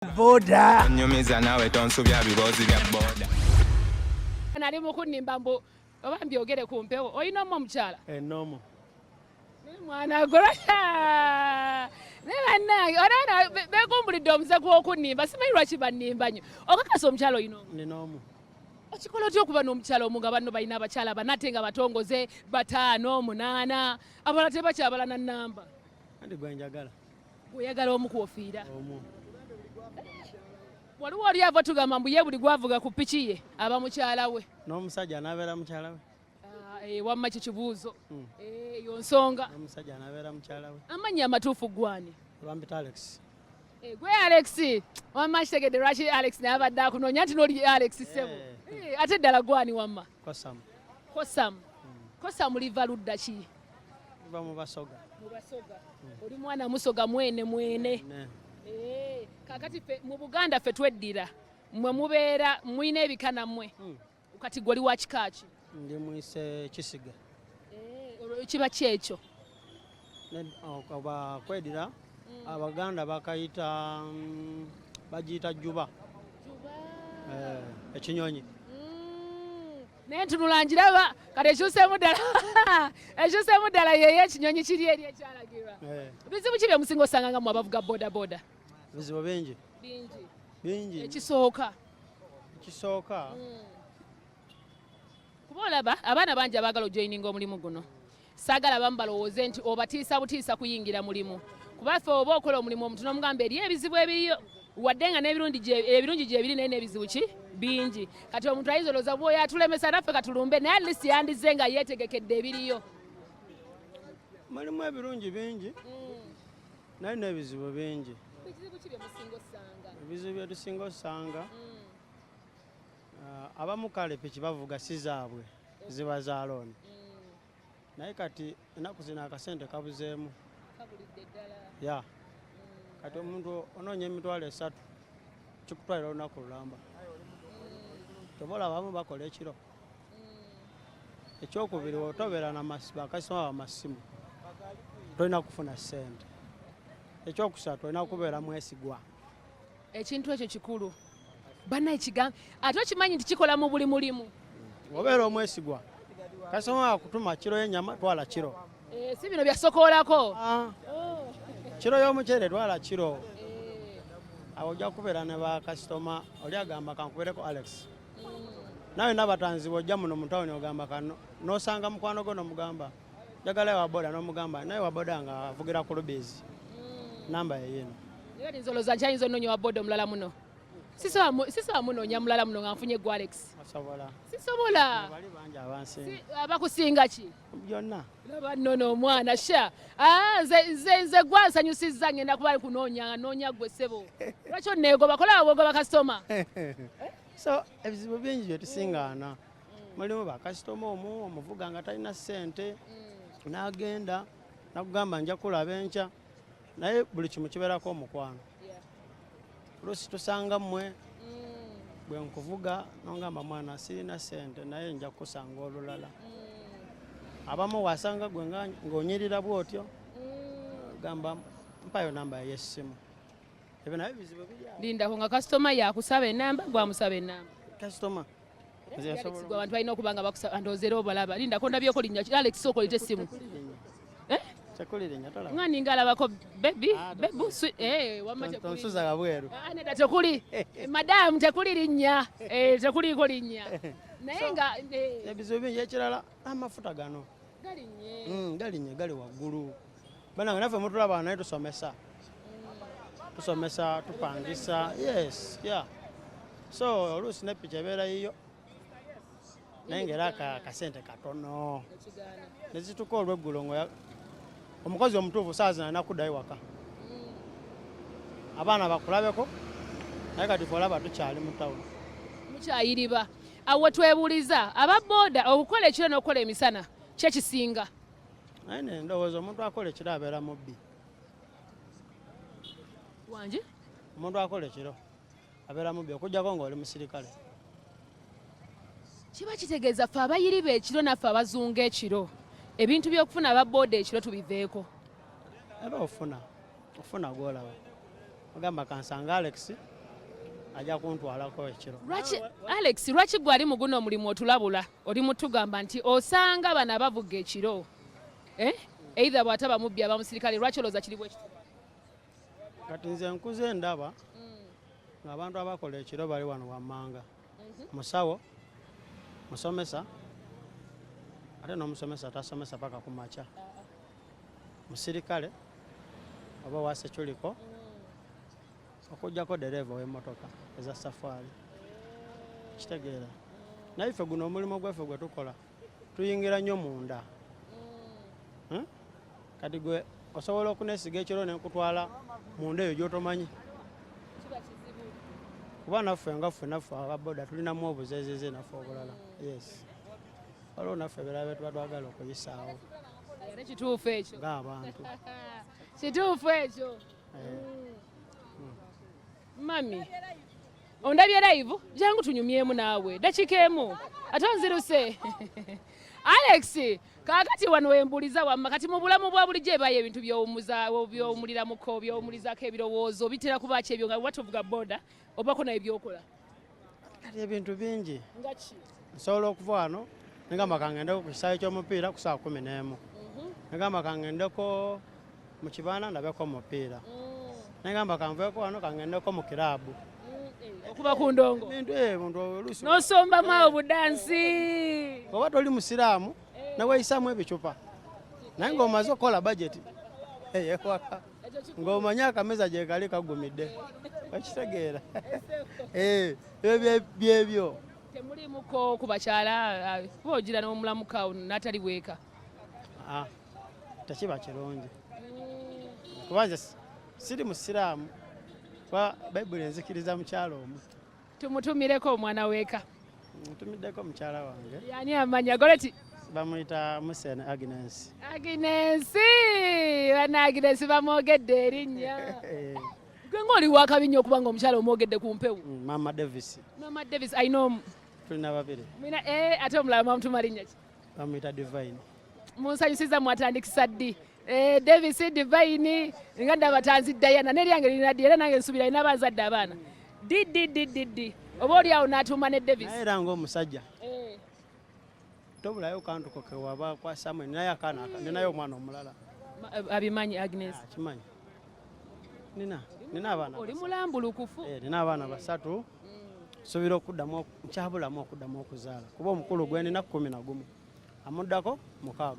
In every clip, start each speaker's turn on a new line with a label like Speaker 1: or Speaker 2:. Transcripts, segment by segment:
Speaker 1: Boda.
Speaker 2: Onyumiza naawe tonsubya biboozi bya boda.
Speaker 3: Nali mukunimba mbu oba mbyogere ku mpewo, olina omu omukyala?
Speaker 4: Enomo.
Speaker 3: Naye mwana gwe, naye bannange onaana begumbulidde omuze gw'okunnimba, simanyi lwaki bannimba nnyo. Okakasa omukyala olina omu?
Speaker 4: Nina omu.
Speaker 3: Okikola otya okuba n'omukyala omu nga banno balina abakyala bana, ate nga batongoze bataano, munaana, abalala tebakyabala na nnamba?
Speaker 4: Anti gwe njagala.
Speaker 3: Oyagala omu kwofiira?
Speaker 4: Omu.
Speaker 3: Waliwo oli ava tugamba mbu ye buli gwavuga ku piki ye aba mukyala we.
Speaker 4: N'omusajja anaabeera mukyala we?
Speaker 3: Ah, wamma kyo kibuuzo. Eyo nsonga.
Speaker 4: N'omusajja anaabeera mukyala we.
Speaker 3: Amannya amatuufu gwani?
Speaker 4: Bampita Alex.
Speaker 3: Gwe Alex, wamma kitegedde lwaki Alex naye abadde akunoonya nti n'oli Alex ssebo. Ate ddala gwani wamma?
Speaker 4: Kosamu.
Speaker 3: Kosamu. Kosamu liva ludda ki?
Speaker 4: Liva mu Basoga.
Speaker 3: Mu Basoga. Oli mwana Musoga mwene mwene.
Speaker 4: Ne.
Speaker 3: Kaakati ffe mu Buganda ffe tweddira, mmwe mubeera mulina ebika nammwe. Kati gwe oli wa kika ki?
Speaker 4: Ndi mwise Kisiga.
Speaker 3: Olwo kiba ki ekyo?
Speaker 4: Oba kweddira, Abaganda bakayita, bagiyita jjuba. Ekinyonyi.
Speaker 3: Naye ntunula ngiraba kati ekyuseemu ddala, ekyuseemu ddala yeyo ekinyonyi kiri eri ekyalagirwa. Bizibu ki bye musinga osanga nga mmwe abavuga boda boda?
Speaker 4: Bizibu bingi.
Speaker 3: Bingi.
Speaker 4: Bingi.
Speaker 3: Ekisooka.
Speaker 4: Ekisooka.
Speaker 3: Kuba olaba abaana bangi abaagala ojoyininga omulimu guno. Saagala abamu balowooze nti obatiisa butiisa kuyingira mulimu. Kuba ffe oba okola omulimu omuntu n'omugamba eriyo ebizibu ebiriyo, wadde nga n'ebirungi gye biri naye n'ebizibu ki bingi. Kati omuntu ayinza olowooza bw'oyo atulemesa naffe katulumbe, naye at least yandize nga yeetegekedde ebiriyo.
Speaker 4: Mulimu ebirungi bingi, naye n'ebizibu bingi.
Speaker 3: Ebizibu ki bye musinga osanga?
Speaker 4: Ebizibu bye tusinga osanga, abamu kale piki bavuga si zaabwe, ziba za looni. Naye kati ennaku zino akasente kabuzeemu.
Speaker 3: Kabulidde ddala.
Speaker 4: Ya. Kati omuntu onoonya 30,000 kikutwalira olunaku lulamba. Toba olaba abamu bakola ekiro. Ekyokubiri, otobeera na bakasitoma bamasimu, tolina kufuna ssente. Ekyokusatu, olina kubeera mwesigwa.
Speaker 3: Ekintu ekyo kikulu. Banna ekigambo ate okimanyi nti kikola mu buli mulimu.
Speaker 4: Obeera omwesigwa, kasitoma akutuma kiro y'ennyama, twala kiro.
Speaker 3: Si bino byasokoolako.
Speaker 4: Kiro y'omuceere twala kiro. Awo ojja kubeera ne bakasitoma, oli agamba kankubeereko Alex. Nawe n'abatanzi bw'ojja muno mu tawuni ogamba kano, n'osanga mukwano gwo n'omugamba njagala wa boda, n'omugamba naye wa boda nga avugira ku Lubizi. Namba ye yino.
Speaker 3: Era nze olowooza nkyayinza onoonya wa boda omulala muno. Sisobola munoonya mulala muno nga nfunye gwe Alex.
Speaker 4: Osobola.
Speaker 3: Sisobola.
Speaker 4: Bali bangi abansinga.
Speaker 3: Abakusinga ki?
Speaker 4: Byonna.
Speaker 3: Laba nno omwana sha. Nze gwansanyusizza ngenda kuba kunoonya, noonya gwe ssebo. Lwaki onneegoba? Kola bw'ogoba kasitoma.
Speaker 4: So ebizibu bingi bye tusingaana. Mulimu bakasitoma omu omuvuga nga talina ssente, n'agenda n'akugamba nja kulaba enkya, naye buli kimu kibeerako omukwano. Oluusi tusanga mmwe bwe nkuvuga n'ongamba mwana sirina ssente naye nja kukusanga olulala. Abamu wasanga gwe ng'onyirira bw'otyo, gamba mpayo namba y'essimu. Ebyo nabyo bizibu biri awo.
Speaker 3: Lindako nga kasitoma yakusaba ennamba, gwamusaba ennamba.
Speaker 4: Kasitoma. Nze
Speaker 3: Alex,
Speaker 4: nsobola
Speaker 3: gwe abantu balina okuba nga bakusaba, ndowooza era obalaba. Lindako ndabyeko linnya ki? Alex, sooka olite essimu.
Speaker 4: Tekulirinnya, tolaba.
Speaker 3: Nga ninga alabako baby, baby, sweet, wamma tekuli.
Speaker 4: Tonsuza wabweru.
Speaker 3: Nedda tekuli. Madam, tekuli linnya. Tekuliiko linnya. Naye nga,
Speaker 4: Ebizibu bingi. Ekirala, amafuta gano.
Speaker 3: Galinnye.
Speaker 4: Galinnye, gali waggulu. Bannange naffe mutulaba naye tusomesa. Tusomesa, tupangisa. Yes, yeah. So oluusi ne piki ebeera yiyo. Naye ng'era akasente katono. Ne zituuka olw'eggulo nga omukozi omutuufu ssaawa zino alina kuddayo waka. Abaana bakulabeko, naye kati ffe olaba tukyali mu tawuni.
Speaker 3: Mukyayiriba. Awo twebuuliza aba booda okukola ekiro n'okukola emisana ki ekisinga?
Speaker 4: Naye ne ndowooza omuntu akola ekiro abeera mubbi.
Speaker 3: Wangi?
Speaker 4: Omuntu akola ekiro abeera mubbi okuggyako ng'oli musirikale.
Speaker 3: Kiba kitegeeza ffe abayiriba ekiro naffe abazunga ekiro, ebintu by'okufuna aba booda ekiro tubiveeko.
Speaker 4: Era ofuna gw'olaba. Ogamba kansanga Alex Ajja kuntwalako ekiro.
Speaker 3: Lwaki Alex, lwaki gwe ali mu guno omulimu otulabula, oli mutugamba nti osanga bano abavuga ekiro, eh? Either bw'ataba mubbi aba musirikale, lwaki olowooza kiri bwe kityo?
Speaker 4: Kati nze nkuze ndaba ng'abantu abakola ekiro bali wano wammanga: musawo, musomesa, ate n'omusomesa tasomesa paka ku makya, musirikale oba wa seculiko, okugjako dereeva ow'emmotoka eza safaari. Kitegeera, naye ffe guno omulimu gwaffe gwe tukola tuyingira nnyo munda. Kati gwe osobola okunesiga ekiro nenkutwala munda eyo gyotomanyi, kuba naffe nga ffe naffe ababoda tulinamu obuzeezeze naffe obulala. Yes, waliwo naffe ebirala bye tuba twagala okuyisaawo.
Speaker 3: Ate kituufu ekyo.
Speaker 4: Ng'abantu.
Speaker 3: Kituufu ekyo. Mami, ondabye live, jangu tunyumyemu naawe dakiika emu, ate onziruse. Alex, kaakati wano wembuliza wamma, kati mu bulamu bwa bulijjo ebayo ebintu byowumuliramuko, byowumulizako ebirowoozo bitera kuba ki ebyo nga watuvuga boda obako naye byokola?
Speaker 4: Kati ebintu bingi.
Speaker 3: Nga ki?
Speaker 4: Nsobola okuva wano negamba kangendeko ku kisaawe ky'omupiira ku saa 11, negamba kangendeko mu kibaana ndabeko omupiira, negamba kanveeko wano kangendeko mu kiraabu.
Speaker 3: Okuba ku ndongo.
Speaker 4: Ebintu muntu oluusi
Speaker 3: n'osombamu awo budansi.
Speaker 4: Oba toli musiraamu neweeyisaamu ebicupa, naye ng'omaze okukola bajeti eyewaka, ng'omanyi akameza gye kali kagumidde, okitegeera. Ebyo byebyo.
Speaker 3: Temulimuko ku bakyala, kuba ogira n'omulamuka awo n'atali bweka?
Speaker 4: Ah, tekiba kirungi, kuba nze siri musiraamu, kuba Bayibuli enzikiriza mukyala omu.
Speaker 3: Tumutumireko omwana weeka.
Speaker 4: Ntumiddeko mukyala wange.
Speaker 3: Yani amanya goleti?
Speaker 4: Bamuyita Musene Agnes.
Speaker 3: Aginesi, bana Aginesi bamwogedde erinnya. Gwe ng'oli wakabi nnyo okuba nga omukyala omwogedde ku mpewo.
Speaker 4: Mama Davis.
Speaker 3: Mama Davis alina omu?
Speaker 4: Tulina babiri.
Speaker 3: Mina, ate omulala mwamutuma linnya ki?
Speaker 4: Bamuyita Divine.
Speaker 3: Munsanyusiza, mwatandikisa ddi? Davis, Divine, nga ndaba tanzi Diana neryange lirina ddi, era nange nsuubira alina abanzadde abaana ddi ddi ddi ddi ddi, oba oli awo n'atuuma ne Davis.
Speaker 4: Naye era ng'omusajja tobulayo kantuko kewaba kwasamu. Ninayo akaana ninayo omwana omulala.
Speaker 3: Abimanyi Agnes?
Speaker 4: Akimanyi. Nina abaana
Speaker 3: Oli
Speaker 4: basatu.
Speaker 3: Mulambulukufu.
Speaker 4: Nina abaana basatu. Nsuubira okuddamu nkyabulamu okuddamu okuzaala, kuba omukulu gwe nina 11, amuddako 6.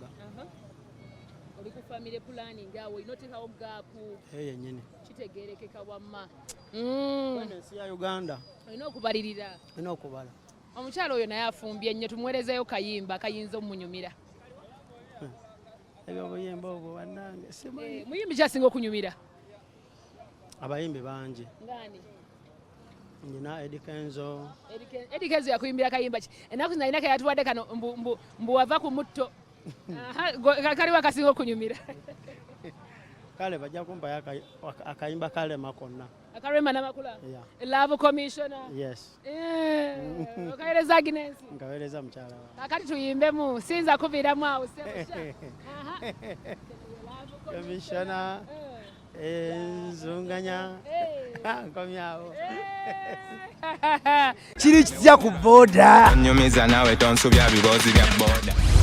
Speaker 3: Oli ku family planning awo, olina oteekawo gap.
Speaker 4: Eyo yennyini.
Speaker 3: Kitegeerekeka wamma.
Speaker 4: Eno ensi ya Uganda.
Speaker 3: Olina okubalirira.
Speaker 4: Olina okubala.
Speaker 3: Omukyala oyo naye afumbye nnyo, tumuweerezeyo kayimba kayinza omunyumira.
Speaker 4: Ebyo obuyimba obwo bannange simanyi.
Speaker 3: Muyimbi kyasinga okunyumira?
Speaker 4: Abayimbi bangi.
Speaker 3: Ngani?
Speaker 4: Nina Eddy Kenzo.
Speaker 3: Eddy Kenzo yakuyimbira kayimba ki ennaku zino? Alina keyatuwadde kano, mbu wava ku mutto. Aha, kaliwo akasinga okunyumira?
Speaker 4: Kale bajja kumpayo akayimba kalema konna.
Speaker 3: Akarema namakula?
Speaker 4: Yeah.
Speaker 3: Love Commissioner?
Speaker 4: Yes.
Speaker 3: Okaweereza Agnes?
Speaker 4: Nkaweereza mukyala wange.
Speaker 3: Kakati tuyimbemu, sinza kuviiramu awo, ssebo. Aha.
Speaker 4: Commissioner, nzunganya, nkomyawo.
Speaker 1: Kiri kitya ku boda?
Speaker 2: Onyumiza nawe, tonsubya bibozi bya boda.